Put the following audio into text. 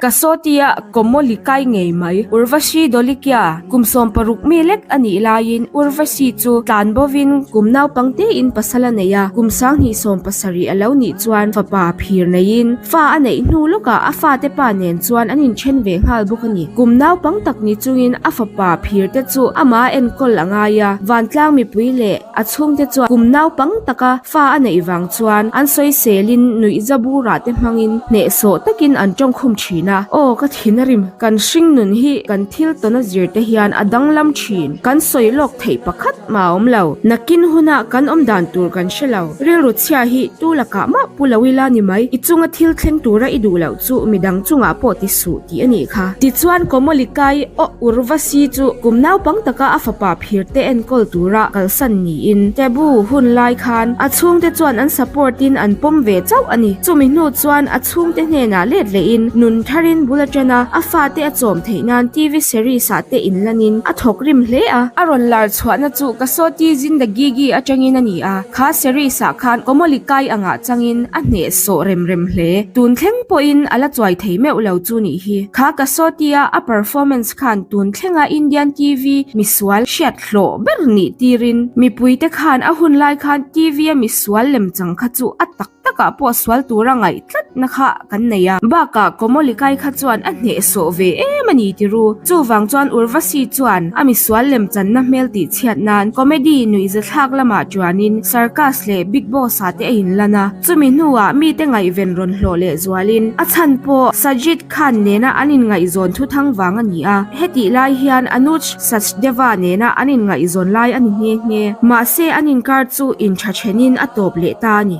Ka sawtia Komoli kai ngei mai. Urvashi Dolikia, kum 16 mi lek a nih laiin Urvashi chu tlan bovin kum naupang tein pasal a nei a, kum 2070 a lo nih chuan fapa phir neiin fa a neih hnu lawkah a fate pa nen chuan an inthen ve nghal bawk a ni. Kum naupang tak ni chungin a fapa phir te chu amah a enkawl a ngai a, vantlang mipui leh a chhungte chuan kum naupang taka fa a neih vang chuan an sawiselin nuihza burah te hmangin hnehsawh takin an tawngkhum thin a. Aw ka thin a rim, kan hring nun hi kan thil tawn a zir te hian a danglam thin, kan sawi lawk theih pakhat mah a awm lo. Nakin huna kan awm dan tur kan hre lo. Rilru chhia hi tu lakah mah pu lo ila ni mai, i chunga thil thleng tura i duh loh chu midang chungah pawh ti suh tih a nih kha. Tichuan Komolikai aw Urvasi chu kum naupang taka a fapa phir te enkawl tura kalsan niin Taboo hun lai khan a chhungte chuan an support in an pawm ve chauh a ni. Chumi hnu chuan a chhungte hnenah let lehin nun tharin bul atana a fate a chawm theih nan TV series ah te inlanin a thawk rim hle a. A rawn lar chhuahna chu Kasauti Zindagigi atangin a ni a, kha series ah khan Komolikai angah changin a hnehsawh rem rem hle. Tun thleng pawhin a la chuai thei meuh lo chu nih hi. Kha Kasauti-a a performance khan tun thlenga Indian TV misual hriat hlawh ber nih tirin mipuite khan a hun lai khan TV-a misual lemchang kha chu a tak takah pawh sual tura ngaih tlatna kha kan nei a. Bakah Komolikai kha chuan a hnehsawh ve em a ni tiru. Chuvang chuan Urvasi chuan a misual lemchanna hmel tih chhiat nan comedy nuihzathlak lamah chuanin Circus leh Big Boss ah te a inlan a. Chumi hnuah mite ngaihven rawn hlawh leh zualin a chhan pawh Sajid Khan nena an inngaihzawn thuthang vang a ni a, hetih lai hian Anuj Sachdeva nena an inngaihzawn lai a ni nghe nghe. Mahse an inkar chu intha thenin a tawp leh ta a ni.